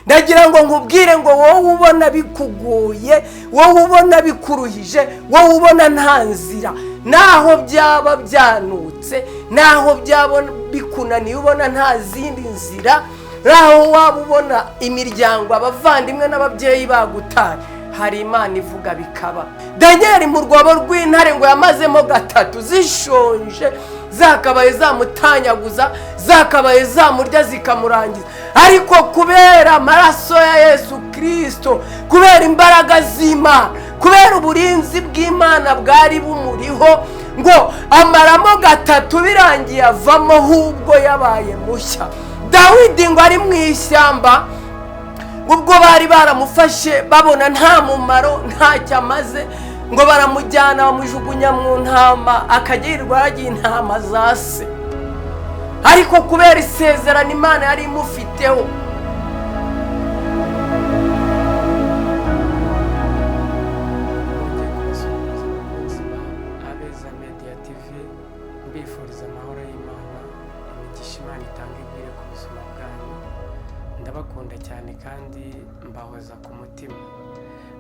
Ndagira ngo nkubwire ngo wowe ubona bikugoye, wowe ubona bikuruhije, wowe ubona nta nzira, naho byaba byanutse, naho byaba bikunaniye, ubona nta zindi nzira, naho waba ubona imiryango, abavandimwe n'ababyeyi bagutaye, hari Imana ivuga bikaba. Daniel mu rwobo rw'intare ngo yamazemo gatatu zishonje, zakabaye zamutanyaguza, zakabaye zamurya zikamurangiza, ariko kubera amaraso ya Yesu Kristo, kubera imbaraga z'Imana, kubera uburinzi bw'Imana bwari bumuriho, ngo amaramo gatatu birangiye avamo ahubwo yabaye mushya. Dawidi ngo ari mu ishyamba, ubwo bari baramufashe babona nta mumaro, ntacyo amaze, ngo baramujyana bamujugunya mu ntama, akagirirwa aragiye intama za se. Ariko kubera isezerano Imana yari imufiteho. Abeza Media TV, mbifuriza amahoro y'Imana, imigisha Imana itanga igwire ku buzima bwanyu. Ndabakunda cyane kandi mbahoza ku mutima.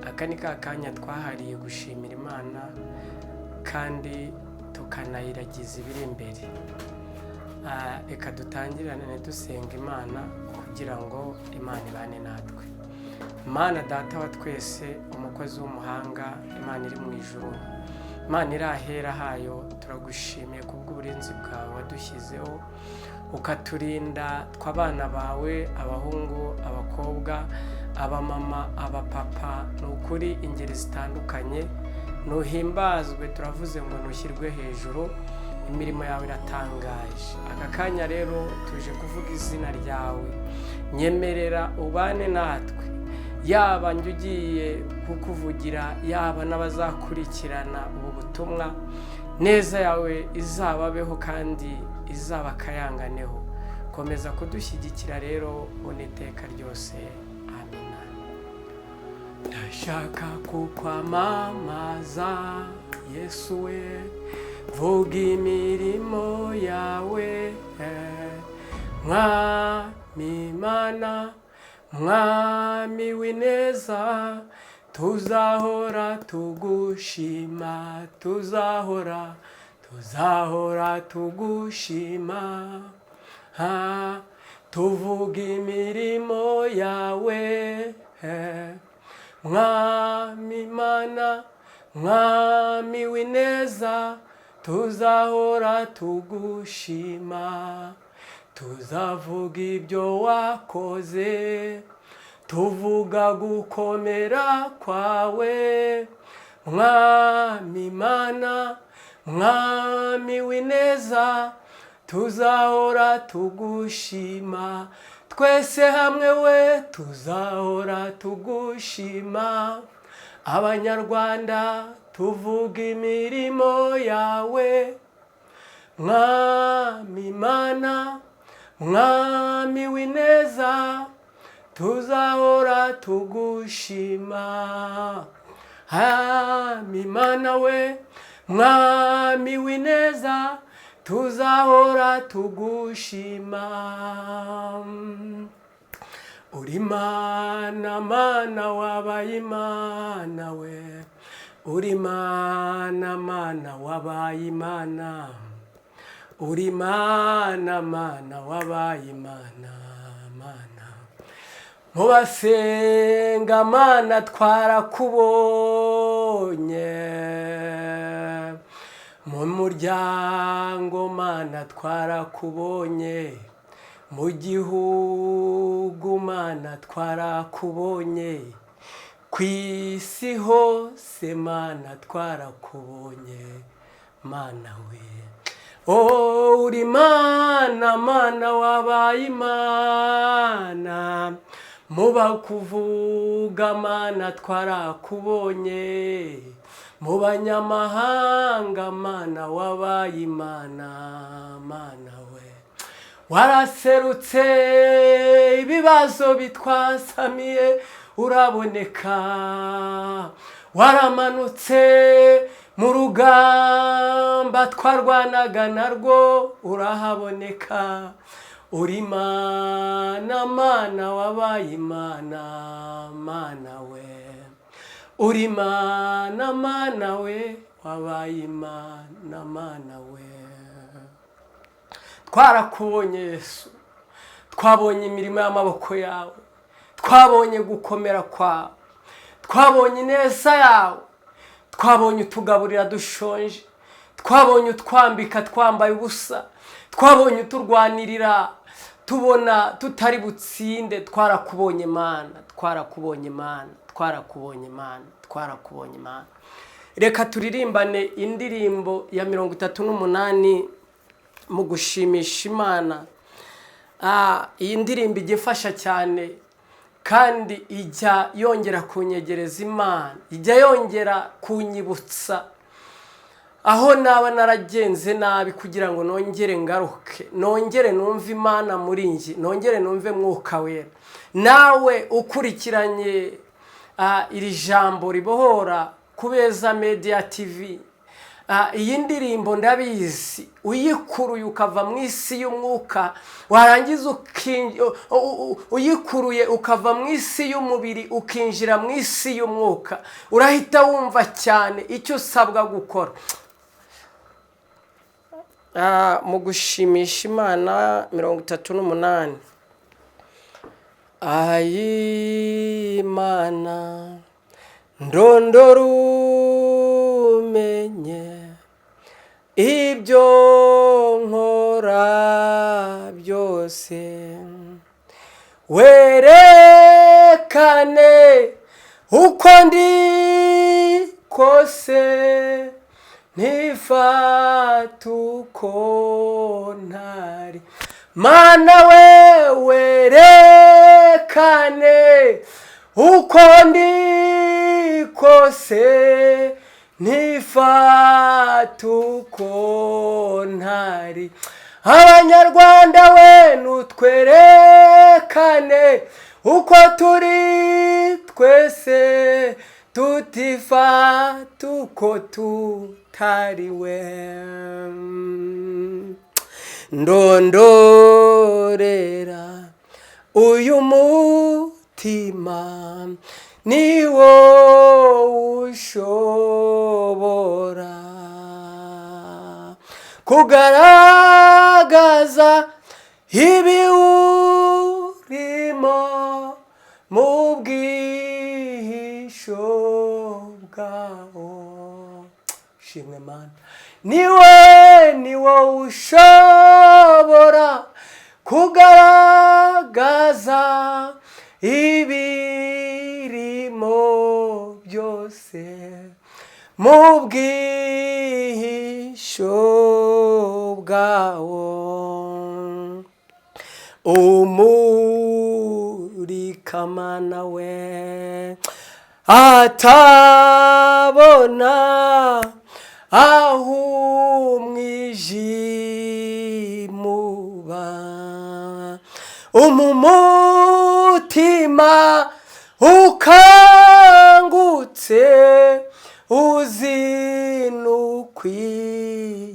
Aka ni ka kanya twahariye gushimira Imana kandi tukanayiragiza ibiri imbere. Reka dutangirane dusenga Imana kugira ngo Imana ibane natwe. Mana Data wa twese, umukozi w'umuhanga, Imana iri mu ijuru, Imana iri ahera hayo, turagushimiye kubw'uburinzi bwawe wadushyizeho, ukaturinda tw'abana bawe, abahungu, abakobwa, abamama, abapapa, ni ukuri ingeri zitandukanye. Nuhimbazwe, turavuze ngo nushyirwe hejuru, imirimo yawe iratangaje. Aka kanya rero tuje kuvuga izina ryawe, nyemerera ubane natwe, yaba njye ugiye kukuvugira, yaba n'abazakurikirana ubu butumwa, neza yawe izababeho kandi izaba akayanganeho. Komeza kudushyigikira rero uniteka ryose. Amina. Ndashaka kukwamamaza Yesu we, vuga imirimo yawe, Mwami Imana, Mwami w'ineza, tuzahora tugushima, tuzahora, tuzahora tugushima, tuvuga imirimo yawe, Mwami Imana, Mwami w'ineza, tuzahora tugushima, tuzavuga ibyo wakoze, tuvuga gukomera kwawe, Mwami Imana, Mwami w'ineza, tuzahora tugushima, twese hamwe we tuzahora tugushima, Abanyarwanda tuvuga imirimo yawe, Mwami Imana, Mwami w'ineza, tuzahora tugushima, Mwami Imana we, Mwami w'ineza, tuzahora tugushima. Uri Mana, Mana wabaye Imana we, uri Mana, Mana wabaye Imana, uri Mana, Mana wabaye Imana, Mana. Mu basenga Mana twarakubonye, mu muryango Mana twarakubonye, mu gihugu Mana twarakubonye, ku isi hose Mana twarakubonye, Mana we. Oh, uri Mana, Mana wabaye Imana, mu bakuvuga Mana twarakubonye, mu banyamahanga Mana wabaye Imana, Mana we. Waraserutse ibibazo bitwasamiye uraboneka, waramanutse mu rugamba twarwanaga narwo urahaboneka. Uri Mana, Mana, wabaye Imana, Mana we. Uri Mana, Mana we, wabaye Imana, Mana we. Twarakubonye Yesu, twabonye imirimo y'amaboko yawe, twabonye gukomera kwawe, twabonye ineza yawe, twabonye utugaburira dushonje, twabonye utwambika twambaye ubusa, twabonye uturwanirira tubona tutari butsinde. Twarakubonye Mana, twarakubonye Mana, twarakubonye Mana, twarakubonye Mana. Reka turirimbane indirimbo ya 38 mu gushimisha Imana. Iyi ndirimbo ijya ifasha cyane kandi ijya yongera kunyegereza Imana, ijya yongera kunyibutsa aho naba naragenze nabi kugira ngo nongere ngaruke, nongere numve Imana muri njye, nongere numve Mwuka Wera. Nawe ukurikiranye iri jambo ribohora ku Beza Media TV, iyi ndirimbo ndabizi uyikuruye ukava mu isi y'umwuka, warangiza uyikuruye ukava mu isi y'umubiri ukinjira mu isi y'umwuka, urahita wumva cyane icyo usabwa gukora mu gushimisha Imana. 38. Ayimana, ndondora umenye ibyo nkora byose, werekane uko ndi kose, ntifate uko ntari. Mana we, werekane uko ndi kose, ntifate uko ntari. Abanyarwanda we, nutwerekane uko turi twese, tutifata uko tutari we. Ndondorera uyu mutima, ni wo ushobora kugaragaza ibiwurimo mu bwihisho bwawo. Shimwe Mana, niwe, ni wowe ushobora kugaragaza ibirimo byose mu bwihisho bwawo. Umurikamana we, atabona aho umwijima uba, umumutima ukangutse uzinukwa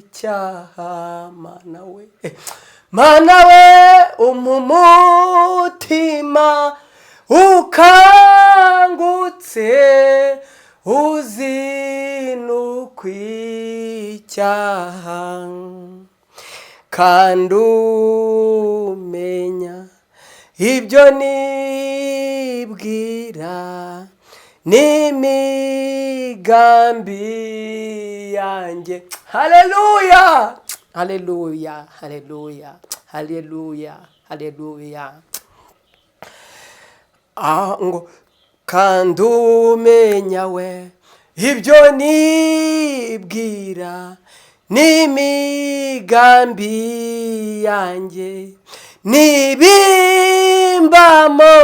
icyaha. Mana we, Mana we, umumutima ukangutse uzinukwa icyaha, kandi umenya ibyo nibwira n'imigambi yanjye. Haleluya, haleluya, haleluya, haleluya, haleluya. Ngo kandi umenya we ibyo nibwira n'imigambi yanjye, nibimbamo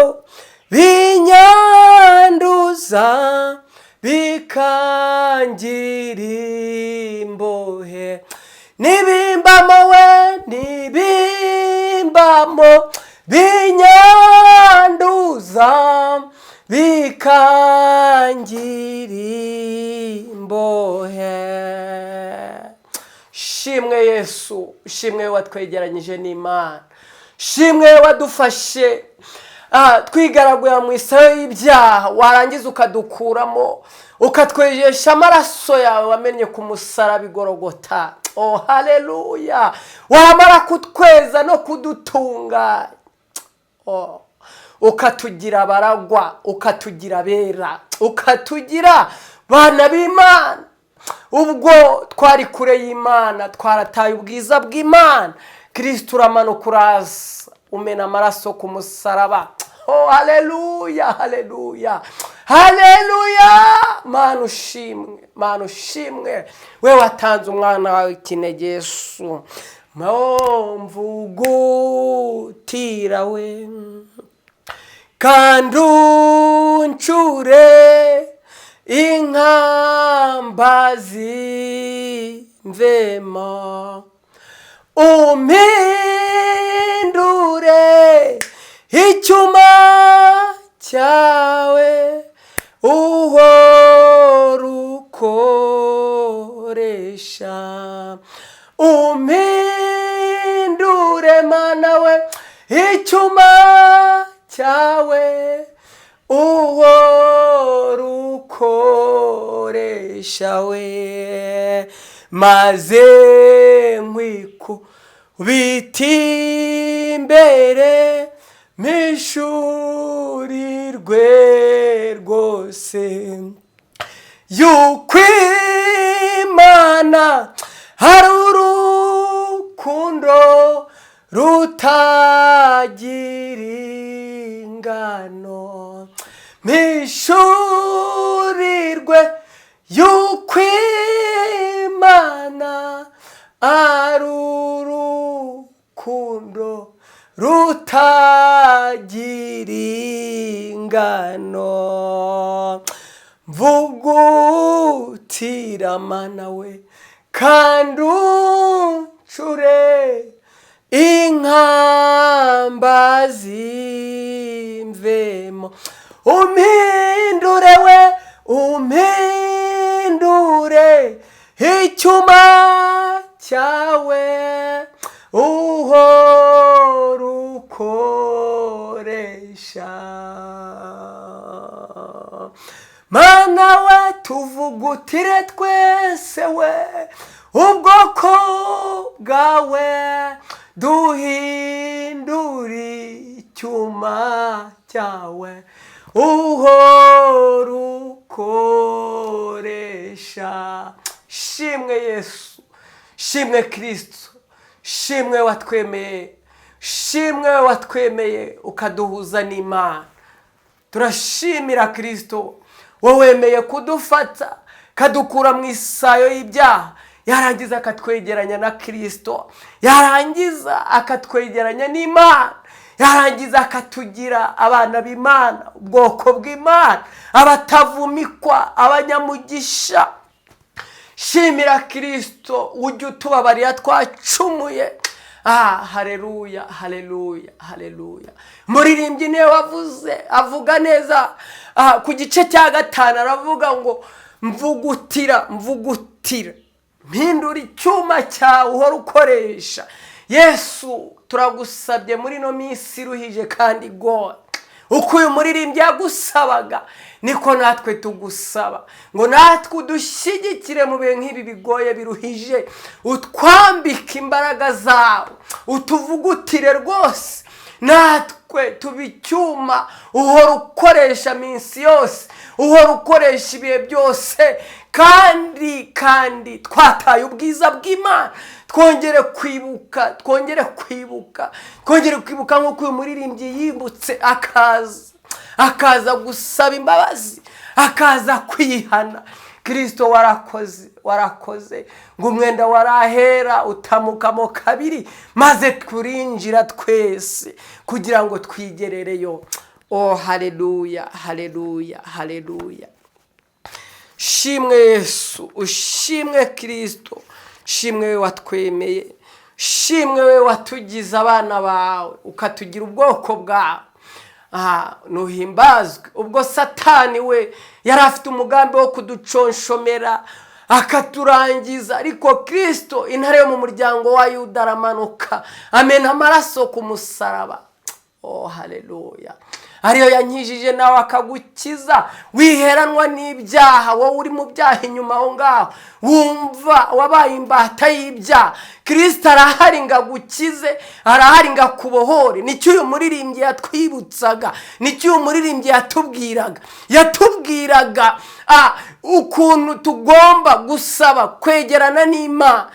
binyanduza bikangira imbohe, nibimbamo we, nibimbamo binyanduza bikangira imbohe. Shimwe Yesu, shimwe watwegeranyije n'Imana. Shimwe wadufashe twigaraguye mu isayo y'ibyaha, warangiza ukadukuramo, ukatwejesha amaraso yawe wamennye ku musaraba igorogota. Oh, haleluya! Wamara kutweza no kudutunganya, oh, ukatugira abaragwa, ukatugira abera, ukatugira bana b'Imana. Ubwo twari kure y'Imana, twarataye ubwiza bw'Imana, Kirisito uramanuka, uraza umena amaraso ku musaraba. Oh, haleluya, haleluya, haleluya! Mana ushimwe, Mana ushimwe, we watanze umwana wawe ikinege Yesu. Mvugutira we kandi uncure inkamba zimvemo, umpindure icyuma cyawe uhora ukoresha, umpindure Mana we icyuma cyawe uhora ukoresha we, maze nkwikubita imbere, mpishurirwe rwose yuko Imana hari urukundo rutagira ingano, mpishurirwe yuko Imana ari urukundo rutagira ingano. Mvugutira Mana we kandi uncure inkamba zimvemo, umpindure we, umpindure icyuma cyawe uhora ukoresha. Mana we, tuvugutire twese we ubwoko bwawe, duhindure icyuma cyawe uhora ukoresha. Shimwe Yesu, shimwe Kirisito, shimwe watwemeye, shimwe watwemeye ukaduhuza n'Imana. Turashimira Kirisito wowe wemeye kudufata, kadukura mu isayo y'ibyaha, yarangiza akatwegeranya na Kirisito, yarangiza akatwegeranya n'Imana, yarangiza akatugira abana b'Imana, ubwoko bw'Imana, abatavumikwa, abanyamugisha. Shimira Kirisito ujya utubabarira twacumuye. Hareruya, hareruya, hareruya! Muririmbyi niwe wavuze, avuga neza ku gice cya 5, aravuga ngo: "Mvugutira, mvugutira, mpindura icyuma cyawe uhora ukoresha." Yesu, turagusabye muri ino minsi iruhije kandi igoye, uko uyu muririmbyi yagusabaga niko natwe tugusaba ngo natwe udushyigikire mu bihe nk'ibi bigoye biruhije, utwambike imbaraga zawe, utuvugutire rwose, natwe tuba icyuma uhora ukoresha minsi yose, uhora ukoresha ibihe byose. Kandi twataye ubwiza bw'Imana, twongere kwibuka, twongere kwibuka, twongere kwibuka nk'uko uyu muririmbyi yibutse, akaza gusaba imbabazi, akaza kwihana. Kirisito, warakoze, warakoze ngo umwenda warahera utamukamo kabiri, maze turinjira twese kugira ngo twigerereyo. Oh, haleluya, haleluya, haleluya! Shimwe Yesu, ushimwe Kirisito, shimwe we watwemeye, shimwe we watugize abana bawe, ukatugira ubwoko bwawe. Ntuhimbazwe. Ubwo Satani we yari afite umugambi wo kuduconshomera. Akaturangiza. Ariko Kirisito, intare yo mu muryango wa Yuda, aramanuka amena amaraso ku musaraba. Oh, haleluya! Ariyo yankijije, nawe akagukiza. Wiheranwa n'ibyaha, wowe uri mu byaha inyuma aho ngaho, wumva wabaye imbata y'ibyaha. Kirisito arahari ngo agukize, arahari ngo akubohore. Nicyo uyu muririmbyi yatwibutsaga, nicyo uyu muririmbyi yatubwiraga ukuntu tugomba gusaba kwegerana n'Imana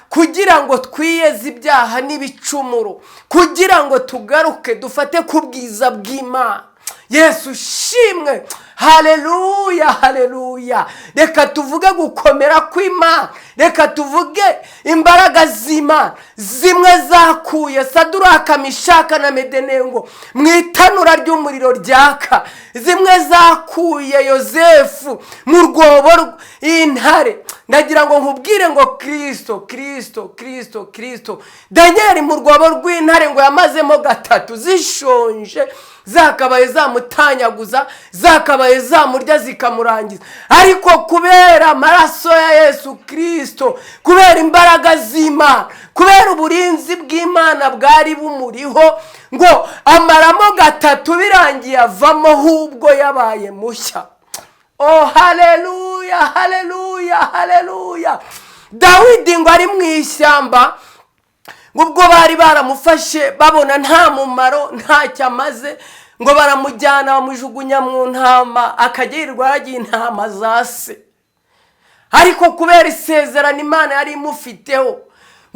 kugira ngo twiyeze ibyaha n'ibicumuro, kugira ngo tugaruke dufate ku bwiza bw'Imana. Yesu ushimwe! Haleluya, haleluya! Reka tuvuge gukomera kw'Imana, reka tuvuge imbaraga z'Imana, zimwe zakuye Saduraka, Mishaka na Medenengo mu itanura ry'umuriro ryaka, zimwe zakuye Yosefu mu rwobo rw'intare. Ndagira ngo nkubwire ngo Kirisito, Kirisito, Kirisito, Kirisito. Daniyeli mu rwobo rw'intare ngo yamazemo gatatu, zishonje, zakabaye zamutanyaguza, zakabaye zamurya zikamurangiza. Ariko kubera amaraso ya Yesu Kirisito, kubera imbaraga z'Imana, kubera uburinzi bw'Imana bwari bumuriho, ngo amaramo gatatu, birangiye avamo ahubwo yabaye mushya. Oh, haleluya, haleluya, haleluya! Dawidi ngo ari mu ishyamba, ngo ubwo bari baramufashe babona nta mumaro, ntacyo amaze, ngo baramujyana bamujugunya mu ntama, akajya yirirwa aragiye intama za se. Ariko kubera isezerano Imana yari imufiteho,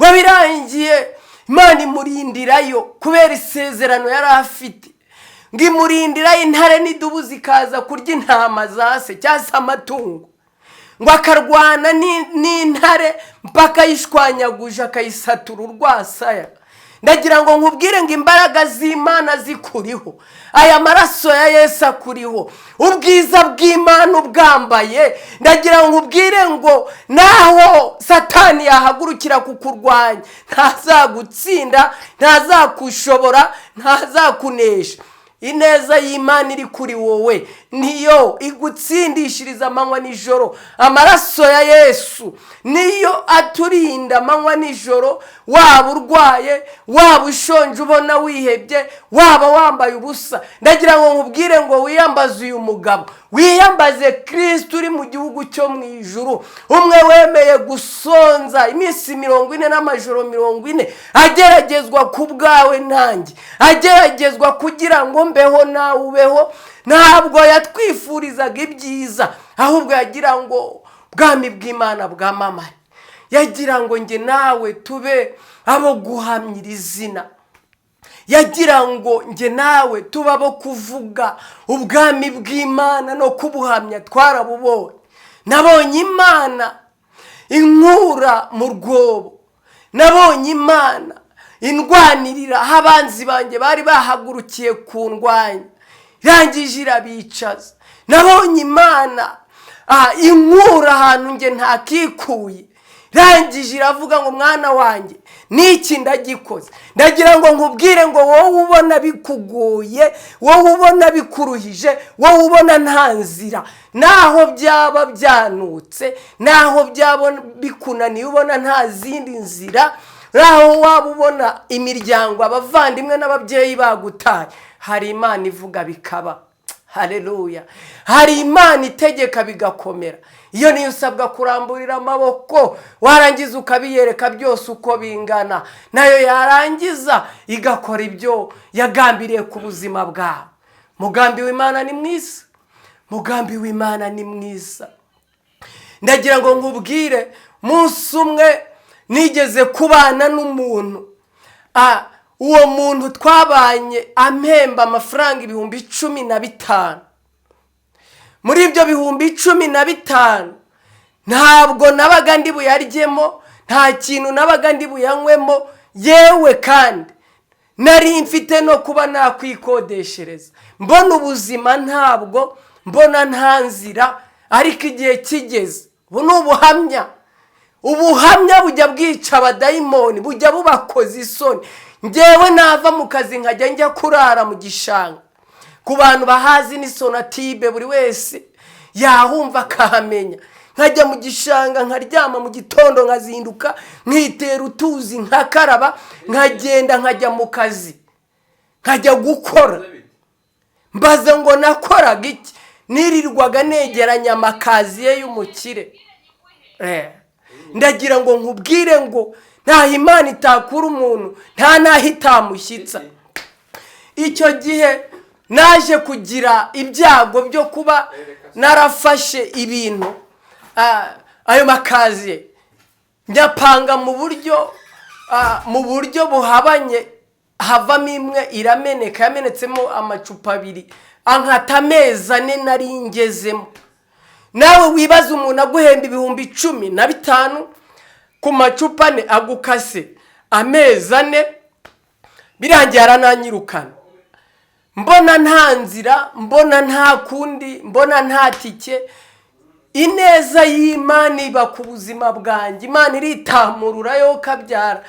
ngo birangiye Imana imurindirayo. Kubera isezerano yari afite, ngo imurindirayo, intare n'idubu zikaza kurya intama za se cyangwa se amatungo, ngo akarwana n'intare mpaka ayishwanyaguje, akayisatura urwasaya. Ndagira ngo nkubwire ngo imbaraga z'Imana zikuriho, aya maraso ya Yesu akuriho, ubwiza bw'Imana ubwambaye, ndagira ngo nkubwire ngo naho Satani yahagurukira kukurwanya, ntazagutsinda, ntazakushobora, ntazakunesha. Ineza y'Imana iri kuri wowe niyo igutsindishiriza amanywa nijoro. Amaraso ya Yesu niyo aturinda amanywa nijoro. Waba urwaye, waba ushonje, ubona wihebye, waba wambaye ubusa, ndagira ngo nkubwire ngo wiyambaze uyu mugabo, wiyambaze Kirisito uri mu gihugu cyo mu ijuru, umwe wemeye gusonza iminsi 40 n'amajoro 40, ageragezwa ku bwawe nanjye, ageragezwa kugira ngo mbeho nawe ubeho. Ntabwo yatwifurizaga ibyiza, ahubwo yagira ngo ubwami bw'Imana bwamamare, yagira ngo njye nawe tube abo guhamyira izina, yagira ngo njye nawe tube abo kuvuga ubwami bw'Imana no kubuhamya. Twarabubonye. Nabonye Imana inkura mu rwobo, nabonye Imana indwanirira aho abanzi banjye bari bahagurukiye kundwanya, irangije irabicaza. Nabonye Imana inkura ahantu njye ntakikuye, irangije iravuga ngo: "Mwana wanjye, n'iki ndagikoze." Ndagira ngo nkubwire ngo wowe ubona bikugoye, wowe ubona bikuruhije, wowe ubona nta nzira, naho byaba byanutse, naho byaba bikunaniye, ubona nta zindi nzira, naho waba ubona imiryango, abavandimwe n'ababyeyi bagutaye, hari Imana ivuga bikaba. Hareruya! Hari Imana itegeka bigakomera. Iyo niyo usabwa kuramburira amaboko, warangiza ukabiyereka byose uko bingana, nayo yarangiza igakora ibyo yagambiriye ku buzima bwawe. Mugambi w'Imana ni mwiza, mugambi w'Imana ni mwiza. Ndagira ngo nkubwire, munsi umwe nigeze kubana n'umuntu. Uwo muntu twabanye ampemba amafaranga 15,000. Muri ibyo 15,000 ntabwo nabaga ndi buyaryemo, nta kintu nabaga ndi buyanywemo, yewe kandi nari mfite no kuba nakwikodeshereza. Mbona ubuzima ntabwo mbona, nta nzira. Ariko igihe kigeze, ubu ni ubuhamya, ubuhamya bujya bwica abadayimoni, bujya bubakoza isoni. Ngewe nava mu kazi nkajya njya kurara mu gishanga. Ku bantu bahazi ni Sonatube, buri wese yahumva akahamenya. Nkajya mu gishanga nkaryama, mu gitondo nkazinduka nkitera utuzi, nkakaraba, nkagenda nkajya mu kazi, nkajya gukora. Mbaza ngo nakoraga iki? Nirirwaga negeranya amakaziye y'umukire. Ndagira ngo nkubwire ngo ntaho Imana itakura umuntu, nta n'aho itamushyitsa. Icyo gihe naje kugira ibyago byo kuba narafashe ibintu, ayo makaziye nyapanga mu buryo buhabanye, havamo imwe irameneka, yamenetsemo amacupa abiri, ankata amezi 4 nari ngezemo. Nawe wibaza umuntu aguhemba 15,000 ku macupa ane, agukase amezi 4, birangiye arananyirukana. Mbona nta nzira, mbona nta kundi, mbona nta tike. Ineza y'Imana iba ku buzima bwanjye. Imana iritamurura yo kabyara,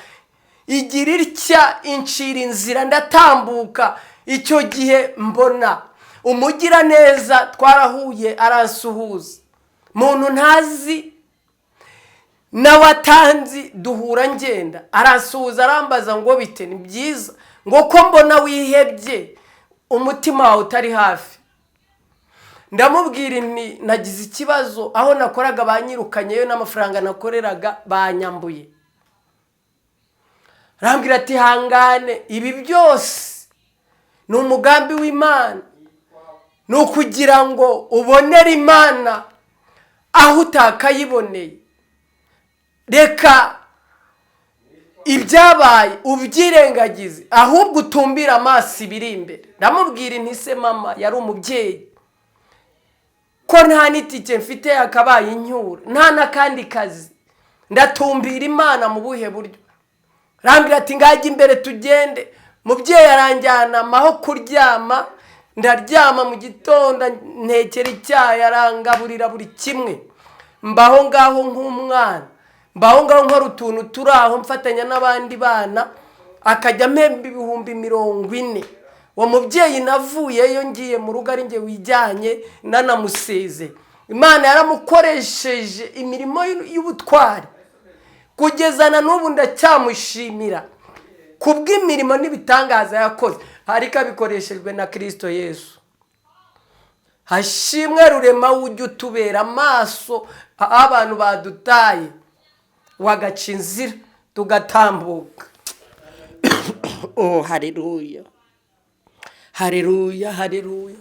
igira itya incira inzira, ndatambuka. Icyo gihe mbona umugiraneza, twarahuye, aransuhuza, muntu ntazi nawe atanzi, duhura ngenda, arasuhuza, arambaza ngo: "Bite?" "Ni byiza." Ngo: "Ko mbona wihebye, umutima wawe utari hafi?" Ndamubwira nti: "Nagize ikibazo, aho nakoraga banyirukanyeyo, n'amafaranga nakoreraga banyambuye." Arambwira ati: "Hangane, ibi byose ni umugambi w'Imana, ni ukugira ngo ubonere Imana aho utakayiboneye. Reka ibyabaye ubyirengagize, ahubwo utumbire amaso ibiri imbere." Ndamubwira nti: "Se mama yari umubyeyi, ko nta n'itike mfite yakabaye inyura, nta n'akandi kazi, ndatumbira Imana mu buhe buryo?" Arambwira ati: "Ngajya imbere tugende." Mubyeyi aranjyana aho kuryama, ndaryama. Mu gitondo ntekera icyayi, arangaburira buri kimwe. Mbaho ngaho nk'umwana, mbaho ngaho nkora utuntu turi aho, mfatanya n'abandi bana, akajya ampemba 40,000. Uwo mubyeyi navuyeyo ngiye mu rugo ari njye wijyanye, nanamuseze. Imana yaramukoresheje imirimo y'ubutwari, kugeza na n'ubu ndacyamushimira kubw'imirimo n'ibitangaza yakoze, ariko abikoreshejwe na Kirisito Yesu. Hashimwe Rurema ujya utubera amaso aho abantu badutaye, wagaca inzira tugatambuka. Oh, hareruya, hareruya, hareruya!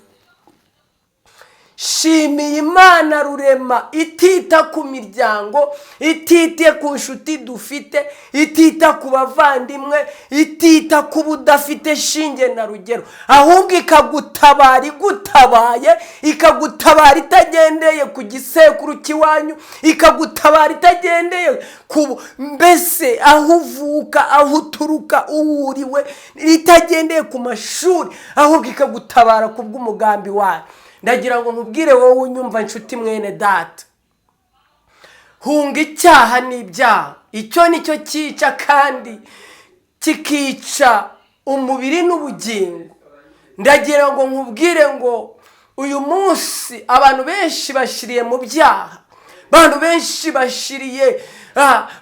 Shimiye Imana Rurema itita ku miryango, itita ku nshuti dufite, itita ku bavandimwe, itita ku budafite shinge na rugero, ahubwo ikagutabara igutabaye, ikagutabara itagendeye ku gisekuru cy'iwanyu, ikagutabara itagendeye ku mbese aho uvuka, aho uturuka, uwo uriwe, itagendeye ku mashuri, ahubwo ikagutabara ku bw'umugambi wayo. Ndagira ngo nkubwire wowe unyumva, nshuti mwene data, hunga icyaha n'ibyaha. Icyo ni cyo cyica kandi kikica umubiri n'ubugingo. Ndagira ngo nkubwire ngo uyu munsi abantu benshi bashiriye mu byaha, abantu benshi bashiriye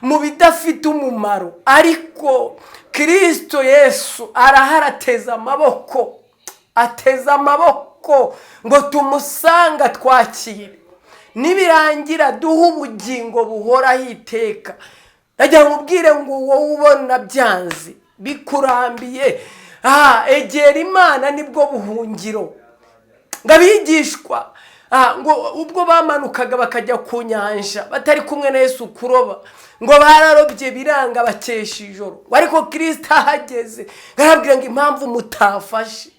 mu bidafite umumaro, ariko Kirisito Yesu arahari, ateze amaboko, ateze amaboko ngo tumusanga twakire, nibirangira duhe ubugingo buhoraho iteka. Ndagira ngo ubwire ngo wowe ubona byanze bikurambiye, egera Imana, nibwo buhungiro. Ngo abigishwa ngo ubwo bamanukaga bakajya ku nyanja batari kumwe na Yesu kuroba, ngo bararobye biranga, bakesha ijoro. Ariko Kirisita ahageze arababwira ngo: "Impamvu mutafashe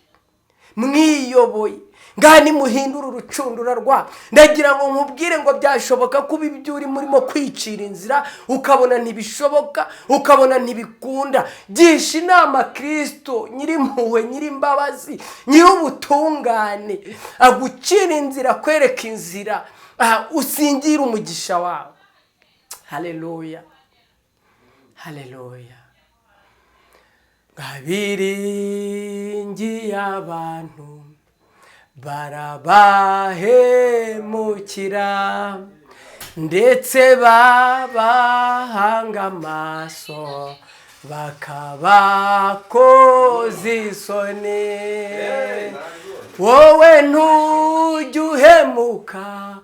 mwiyoboye, ngaha nimuhindure urucundura rwa." Ndagira ngo nkubwire ngo byashoboka kuba ibyo urimo urimo kwicira inzira, ukabona ntibishoboka, ukabona ntibikunda. Gisha inama Kirisito nyirimpuhwe, nyirimbabazi, nyir'ubutungane, agucira inzira, akwereka inzira, usingira umugisha wawe. Haleluya, haleluya! Abiringiye abantu barabahemukira. Ndetse babahanga amaso bakabakoza isoni. Wowe ntujya uhemuka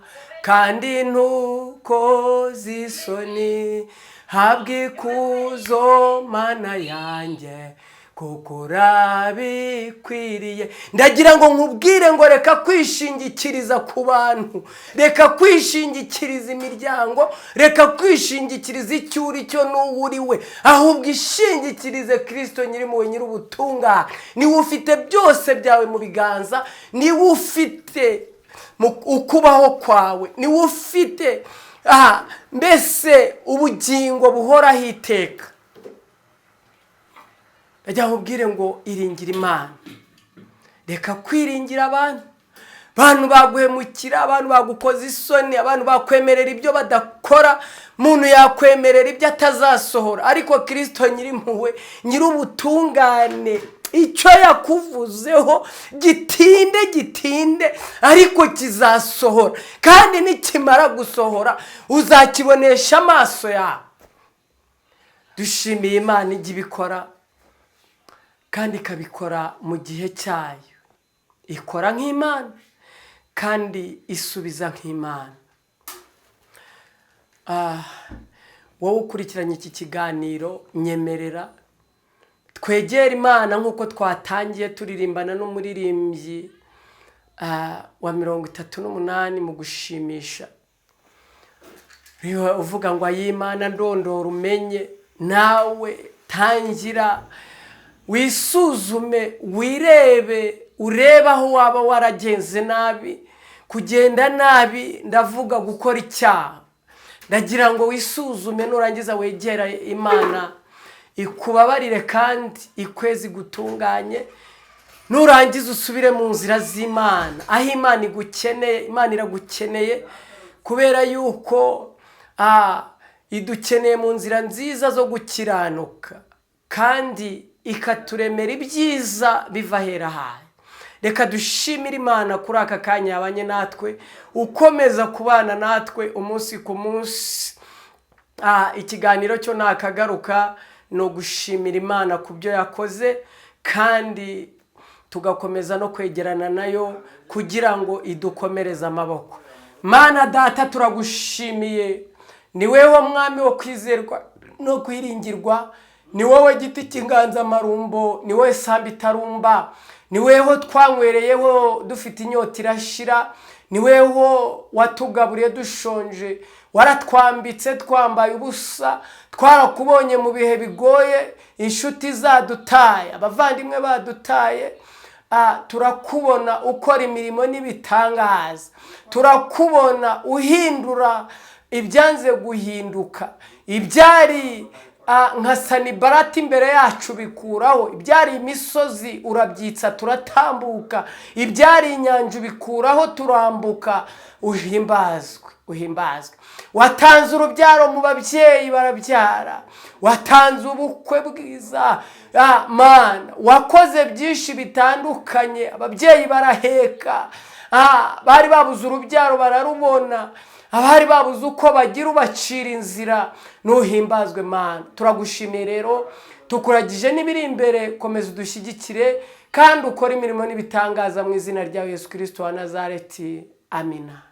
kandi ntukoze isoni. Habwa ikuzo, Mana yanjye, kuko urabikwiriye. Ndagira ngo nkubwire ngo reka kwishingikiriza ku bantu, reka kwishingikiriza imiryango, reka kwishingikiriza icyo uri cyo n'uwo uri we, ahubwo ishingikirize Kirisito nyir'impuhwe, nyir'ubutungane. Niwe ufite byose byawe mu biganza, niwe ufite ukubaho kwawe, niwe ufite mbese ubugingo buhoraho iteka. Ndagira ngo ubwire ngo iringire Imana, reka kwiringira abantu. Abantu baguhemukira, abantu bagukoza isoni, abantu bakwemerera ibyo badakora, umuntu yakwemerera ibyo atazasohora, ariko Kirisito nyir'impuhwe, nyir'ubutungane, icyo yakuvuzeho gitinde gitinde ariko kizasohora, kandi nikimara gusohora uzakibonesha amaso yawe. Dushimiye Imana ijya ibikora kandi ikabikora mu gihe cyayo. Ikora nk'Imana kandi isubiza nk'Imana. Wowe ukurikiranye iki kiganiro, nyemerera twegere Imana nk'uko twatangiye turirimbana n'umuririmbyi wa 38 mu gushimisha, uvuga ngo: "Ay'Imana ndondora umenye." Nawe tangira wisuzume, wirebe, urebe aho waba waragenze nabi. Kugenda nabi ndavuga gukora icyaha. Ndagira ngo wisuzume, nurangiza wegera Imana ikubabarire kandi ikwezi gutunganye, nurangiza usubire mu nzira z'Imana aho Imana igukeneye. Imana iragukeneye kubera yuko idukeneye mu nzira nziza zo gukiranuka, kandi ikaturemera ibyiza biva ahera hayo. Reka dushimire Imana kuri aka kanya yabanye natwe, ukomeza kubana natwe umunsi ku munsi. Ikiganiro cyo nakagaruka. Ni ugushimira Imana ku byo yakoze, kandi tugakomeza no kwegerana nayo kugira ngo idukomereze amaboko. Mana Data, turagushimiye. Ni wowe Mwami wo kwizerwa no kwiringirwa, ni wowe giti cy'inganzamarumbo, ni wowe sambu itarumba, ni weho twanywereyeho dufite inyota irashira, ni weho watugaburiye dushonje, waratwambitse twambaye ubusa. Twarakubonye mu bihe bigoye, inshuti zadutaye, abavandimwe badutaye, turakubona ukora imirimo n'ibitangaza, turakubona uhindura ibyanze guhinduka. Ibyari nka Sanibarati imbere yacu bikuraho, ibyari imisozi urabyitsa turatambuka, ibyari inyanja ubikuraho turambuka. Uhimbazwe, uhimbazwe. Watanze urubyaro mu babyeyi barabyara, watanze ubukwe bwiza. Mana, wakoze byinshi bitandukanye, ababyeyi baraheka, bari babuze urubyaro bararubona, abari babuze uko bagira ubacira inzira. Nuhimbazwe, Mana. Turagushimiye rero, tukuragije n'ibiri imbere. Komeza udushyigikire kandi ukore imirimo n'ibitangaza mu izina rya Yesu Kirisito wa Nazareti. Amina.